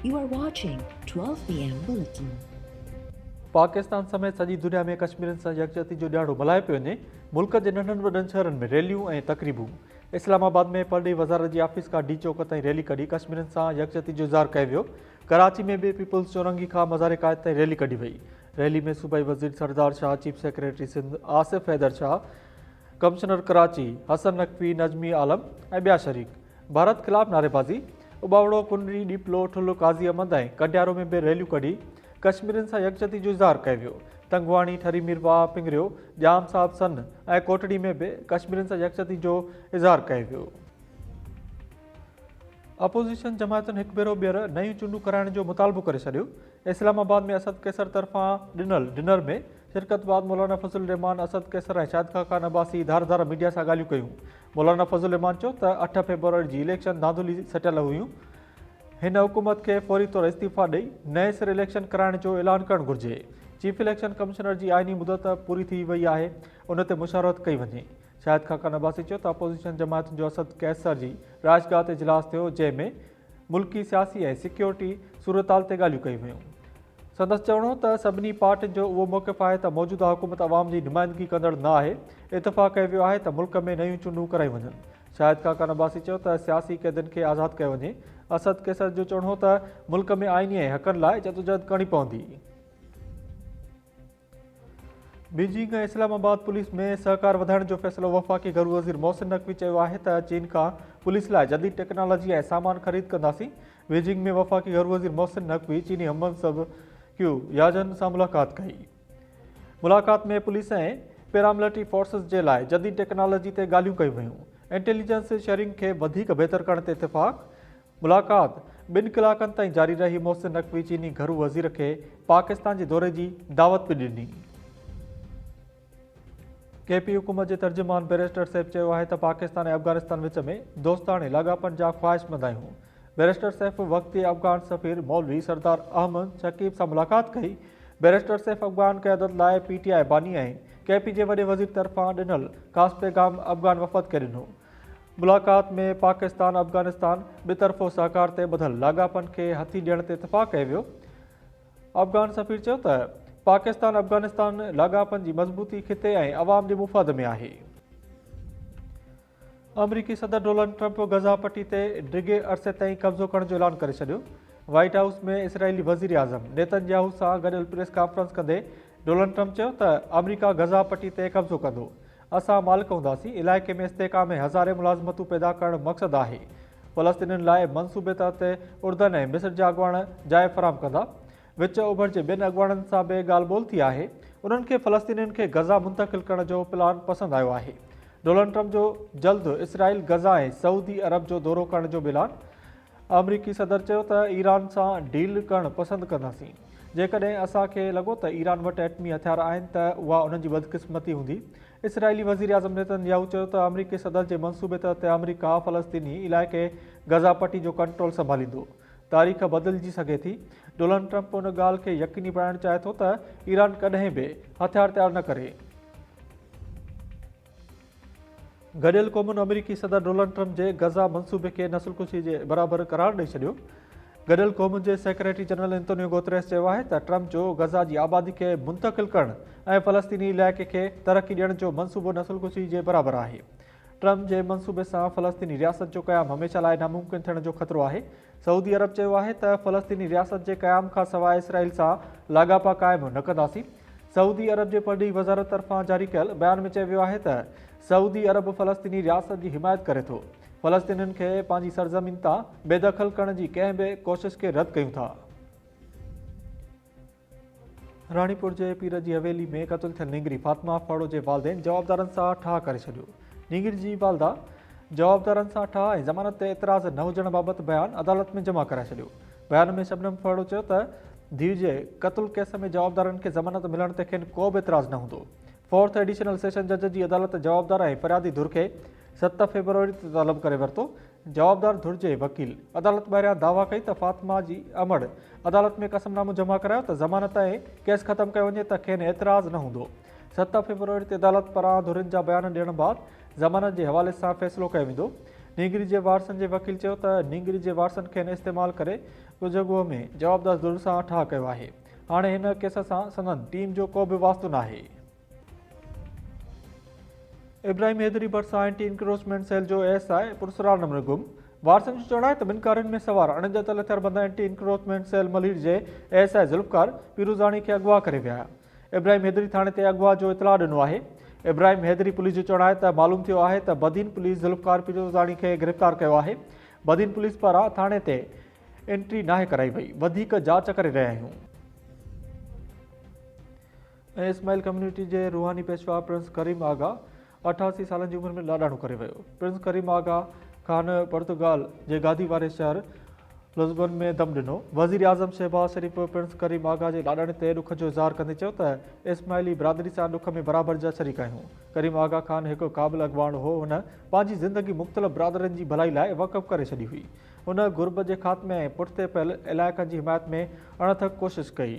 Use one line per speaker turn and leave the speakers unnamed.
You are watching 12 PM Bulletin.
Pakistan سميت سڄي دنيا ۾ ڪشميرين سان يڪجهتي جو ڏهاڙو ملهايو پيو وڃي، ملڪ جي ننڍن وڏن شهرن ۾ ريليون ۽ تقريبون، اسلام آباد ۾ پرڏيهي وزارت جي آفيس کان ڊي چوڪ تائين ريلي ڪڍي ڪشميرين سان يڪجهتي جو اظهار ڪيو ويو، ڪراچي ۾ به پيپلز چورنگي کان مزار قائد تائين ريلي ڪڍي وئي، ريلي ۾ صوبائي وزير Sardar Shah, chief secretary Sindh Asif Haider Shah, commissioner Karachi Hassan Naqvi, Najmi Alam ۽ ٻيا شريڪ. ڀارت خلاف نعريبازي، اٻاوڙو، ڪنري، ڏيپلو، ٺلهه، قاضي احمد ۽ ڪنڊيارو ۾ به ريليون ڪڍي ڪشميرين سان يڪجهتي جو اظهار ڪيو ويو. تنگواڻي، ٺري ميرواهه، پنگريو، ڄام صاحب سن ۽ ڪوٽڙي ۾ به ڪشميرين سان يڪجهتي جو اظهار ڪيو ويو. اپوزيشن جماعتن هڪ ڀيرو ٻيهر نيون چونڊون ڪرائڻ جو مطالبو ڪري ڇڏيو. اسلام آباد ۾ اسد قيصر طرفان ڏنل ڊنر ۾ شرڪت بعد مولانا فضل الرحمان، اسد قيصر ۽ شاهد خاقان عباسي ڌار ڌار ميڊيا سان ڳالهيون ڪيون. مولانا فضل الرحمان چيو ته اٺ فيبروري جي اليڪشن ڌانڌلي سٽيل هيون، هن حڪومت کي فوري طور استعيفا ڏئي نئين سر اليڪشن ڪرائڻ جو اعلان ڪرڻ گهرجي، چيف اليڪشن ڪمشنر جي آئيني مدت پوري ٿي وئي آهي ان تي مشاورت ڪئي وڃي. شاهد خاقان عباسي چيو ته اپوزيشن جماعتن جو اسد قيصر جي رهائشگاهه تي اجلاس ٿيو جنهن ۾ ملڪي سياسي ۽ سيڪيورٽي صورتحال تي ڳالهيون ڪيون ويون. سندس چوڻ هو ته سڀني پارٽين جو اهو موقف آهي ته موجوده حڪومت عوام جي نمائندگي ڪندڙ نه آهي، اتفاق ڪيو ويو آهي ته ملڪ ۾ نيون چونڊون ڪرايون وڃن. شاهد خاقان عباسي چيو ته سياسي قيدين کي آزاد ڪيو وڃي. اسد قيصر جو چوڻ هو ته ملڪ ۾ آئيني ۽ حقن لاء جدوجهد ڪرڻي پوندي. بيجنگ ۽ اسلام آباد پوليس ۾ سهڪار وڌائڻ جو فيصلو وفاقي گهرو وزير محسن نقوي چيو آهي ته چين کان پوليس لاء جديد ٽيڪنالاجي ۽ سامان خريد ڪنداسين بيجنگ ۾ وفاقي گهرو وزير محسن نقوي چيني هم منصب ڪيو ياجن سان ملاقات ڪئي ملاقات ۾ پوليس ۽ پيراملٽري فورسز جي لاء جديد ٽيڪنالاجي تي ڳالهيون ڪيون ويون انٽيليجنس شيئرنگ کي وڌيڪ بهتر ڪرڻ تي اتفاق ملاقات ٻن ڪلاڪن تائين جاري رهي، محسن نقوي چيني گهرو وزير کي پاڪستان جي دوري جي دعوت به ڏني. ڪي پي حڪومت جي ترجمان بئريسٽر سيف چيو آهي ته پاڪستان ۽ افغانستان وچ ۾ دوستاڻي لاڳاپن جا خواهشمند آهيون. بئريسٽر سيف وقتي افغان سفير مولوي سردار احمد شڪيب سان ملاقات ڪئي. بئريسٽر سيف افغان قيادت لاء پي ٽي آء باني ۽ ڪي پي جي وڏي وزير طرفان ڏنل خاص پيغام افغان وفد کي ڏنو. ملاقات ۾ پاڪستان افغانستان ٻطرفو سهڪار تي ٻڌل لاڳاپن کي هٿي ڏيڻ تي اتفاق ڪيو ويو. افغان سفير چيو ته پاڪستان افغانستان لاڳاپن جي مضبوطي خطي ۽ عوام جي مفاد ۾ آهي. آمريڪي صدر ڊونلڊ ٽرمپ غزه پٽي تي ڊگهي عرصي تائين قبضو ڪرڻ جو اعلان ڪري ڇڏيو. وائيٽ هائوس ۾ اسرائيلي وزيراعظم نيتن ياهو سان گڏيل پريس ڪانفرنس ڪندي ڊونلڊ ٽرمپ چيو ته آمريڪا غزه پٽي تي قبضو ڪندو، اسان مالڪ هونداسين، علائقي ۾ استحڪام ۽ هزارين ملازمتون پيدا ڪرڻ مقصد آهي، فلسطينين لاء منصوبي تحت اردن ۽ مصر جا اڳواڻ جاء فراهم ڪندا، وچ اوڀر جي ٻين اڳواڻن سان به ڳالهه ٻولهه ٿي آهي، انهن کي فلسطينين کي غزه منتقل ڪرڻ جو پلان پسند آيو آهي، ڊونلڊ ٽرمپ جو جلد اسرائيل، غزه ۽ سعودي عرب جو دورو ڪرڻ جو به اعلان. آمريڪي صدر چيو ته ايران سان ڊيل ڪرڻ پسند ڪنداسين، جيڪڏهن اسان کي لڳو ته ايران وٽ ايٽمي هٿيار آهن ته اها انهن جي بدقسمتي هوندي. اسرائيلي وزيراعظم نيتن ياهو چيو ته آمريڪي صدر جي منصوبي تحت آمريڪا فلسطيني علائقي غزه پٽي جو ڪنٽرول سنڀاليندو. تاريخ بدلجي سگهي ٿي. ڊونلڊ ٽرمپ ان ڳالهه کي يقيني بڻائڻ چاهي ٿو ته ايران ڪڏهن به هٿيار تيار نه ڪري. گڏيل قومن آمريڪي صدر ڊونلڊ ٽرمپ جي غزه منصوبي کي نسل ڪشي جي برابر قرار ڏئي ڇڏيو. گڏيل قومن جي سيڪريٽري جنرل انتونيو گوتريس چيو آهي ته ٽرمپ جو غزه جي آبادي کي منتقل ڪرڻ ۽ فلسطيني علائقي کي ترقي ڏيڻ جو منصوبو نسل ڪشي جي برابر آهي. ٽرمپ جي منصوبي سان فلسطيني رياست جو قيام هميشه لاء ناممڪن ٿيڻ جو خطرو آهي. سعودي عرب چيو آهي ته فلسطيني رياست جي قيام کانسواء اسرائيل سان لاڳاپا قائم نه ڪنداسين. سعودي عرب جي پرڏيهي وزارت طرفان جاري ڪيل بيان ۾ چيو ويو آهي ته سعودي عرب فلسطيني رياست جي حمايت ڪري ٿو، فلسطينين کي پنهنجي سرزمين تان بيدخل ڪرڻ جي ڪنهن به ڪوشش کي رد ڪيون ٿا. راڻيپور جي پير جي حويلي ۾ قتل ٿيل نينگري فاطمه ڦاڙو جي والدين جوابدارن سان ٺاهه ڪري ڇڏيو. نينگري جي والده جوابدارن سان ٺاهه ۽ ضمانت تي اعتراض نه هجڻ بابت بيان عدالت ۾ جمع ڪرائي ڇڏيو. بيان ۾ شبنم ڦرڙو چيو ته ڌيء جي قتل ڪيس ۾ جوابدارن کي ضمانت ملڻ تي کين ڪو به اعتراض نه هوندو. فورٿ ايڊيشنل سيشن جج جي عدالت جوابدار ۽ فريادي ڌر کي 7 فيبروري تي طلب ڪري ورتو. جوابدار ڌر جي وڪيل عدالت ٻاهريان دعويٰ ڪئي ته فاطمه جي امڙ عدالت ۾ قسم نامو جمع ڪرايو ته ضمانت ۽ ڪيس ختم ڪيو وڃي ته کين اعتراض نه هوندو. 7 فيبروري تي عدالت پاران ڌرين جا بيان ڏيڻ بعد ضمانت جي حوالي سان فيصلو ڪيو ويندو. نينگري جي وارثن جي وڪيل چيو ته نينگري جي وارثن کين استعمال ڪري ڳجهه ڳوهه ۾ جوابدار ڌر سان ٺاهه ڪيو آهي، هاڻي هن ڪيس سان سندن ٽيم جو ڪو به واسطو ناهي. ابراهيم حيدري ڀرسان اينٽي انڪروچمينٽ سيل جو ايس I پراسرار نموني گم، وارثن جو چوڻ آهي ته ٻن ڪارين ۾ سوار اڻڄاتل هٿياربند اينٽي انڪروچمينٽ سيل ملير جي ايس I Zulfiqar Pirozani کي اغوا ڪري ويا. ابراهيم حيدري ٿاڻي تي اغوا جو اطلاع ڏنو آهي. ابراهيم حيدري پوليس جو چوڻ آهي ته معلوم ٿيو آهي ته بدين پوليس ذوالفقار پيروزاڻي کي گرفتار ڪيو آهي، بدين پوليس پاران ٿاڻي تي انٽري ناهي ڪرائي وئي، وڌيڪ جاچ ڪري رهيا آهيون. ۽ اسماعيل ڪميونٽي جي روحاني پيشوا پرنس ڪريم آغا 88 سالن جي عمر ۾ لاڏاڻو ڪري ويو. پرنس ڪريم آغا خان پرتگال جي گادي واري شهر لزبن ۾ دم ڏنو. وزيراعظم شهباز شريف پرنس ڪريم آغا جي لاڏاڻي تي ڏک جو اظهار ڪندي چيو ته اسماعيلي برادري سان ڏک ۾ برابر جا شريڪ آهيون. ڪريم آغا خان هڪ قابل اڳواڻ هو، هن پنهنجي زندگي مختلف برادرين جي ڀلائي لاء وقف ڪري ڇڏي هئي. هن غربت جي خاتمي ۽ پٺتي پيل علائقن جي حمايت ۾ اڻٿڪ ڪوشش ڪئي.